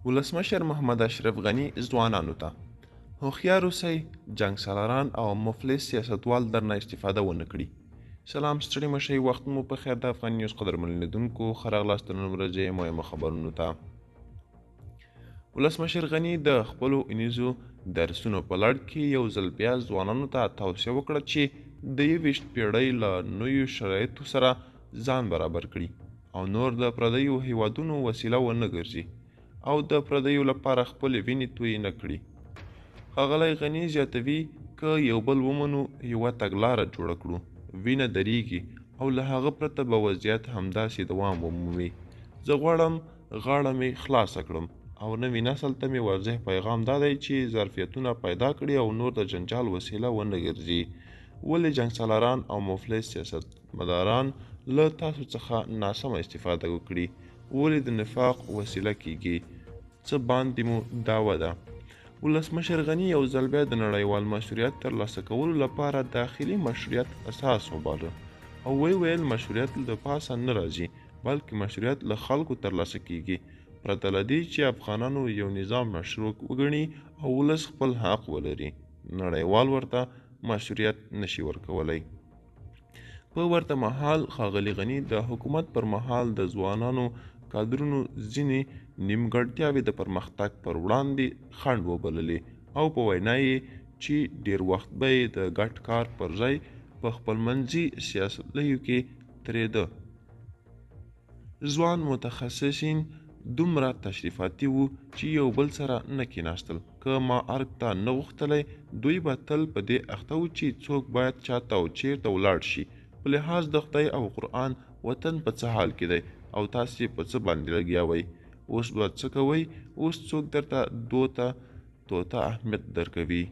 ولسمشر محمد اشرف غني ځوانانو ته: هوښیار اوسئ، جنګسالاران او مفلس سیاستوال درنه استفاده ونه کړي. سلام، ستړي مشئ، وخت مو په خیر. د افغان نیوز قدرمن لیدونکو، ښه راغلاست د نن ورځې مهمو خبرونو ته. ولسمشر غني د خپلو اونیزو درسونو په لړ کې یو ځل بیا ځوانانو ته توصیه وکړه چې د 21 پیړۍ له نویو شرایطو سره ځان برابر کړي او نور د پردیو هیوادونو وسیله ونه ګرځي او د پردیو لپاره خپلې وینې تویې نه کړي. ښاغلی غني زیاتوي، که یو بل ومنو، یوه تګلاره جوړه کړو، وینه درېږي او له هغه پرته به وضعیت همداسې دوام ومومي. زه غواړم غاړه مې خلاصه کړم او نوي نسل ته مې واضح پیغام دا دی چې ظرفیتونه پیدا کړي او نور د جنجال وسیله ونه ګرځي. ولې جنګسالاران او مفلس سیاستمداران له تاسو څخه ناسمه استفاده وکړي؟ ولې د نفاق وسیله کیږي؟ څه باندې مو دعوه ده؟ ولسمشر غني یو ځل بیا د نړیوال مشروعیت ترلاسه کولو لپاره داخلي مشروعیت اساس وباله او ویې ویل، مشروعیت له پاسه نه راځي، بلکې مشروعیت له خلکو ترلاسه کیږي. پرته له دې چې افغانانو یو نظام مشروع وګڼي او ولس خپل حق ولري، نړیوال ورته مشروعیت نشي ورکولی. په ورته مهال ښاغلي غني د حکومت پر مهال د ځوانانو کادرونو ځینې نیمګړتیاوې د پرمختګ پر وړاندې خنډ وبللې او په وینا یې چې ډېر وخت به یې د ګډ کار پر ځای په خپلمنځي سیالیو کې تېرېده. ځوان متخصصین دومره تشریفاتي وو چې یو بل سره نه کېناستل. که ما ارګ ته نه غوښتلی، دوی به تل په دې اخته وو چې څوک باید چاته او چېرته ولاړ شي. په لحاظ د خدای او قرآن وطن په څه حال کې دی او تاسې په څه باندې لګیا وئ؟ اوس به څه کوئ؟ اوس څوک درته دوته توته اهمیت درکوي؟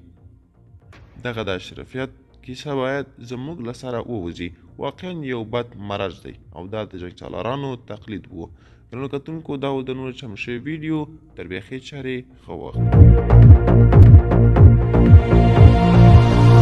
دغه د اشرافیت کیسه باید زموږ له سره ووځي. واقعا یو بد مرض دی او دا د جنګسالارانو تقلید و. ګرانو کتونکو، دا و د نورو چم شوې ویډیو. تر بیا ښې چارې، ښه وخت.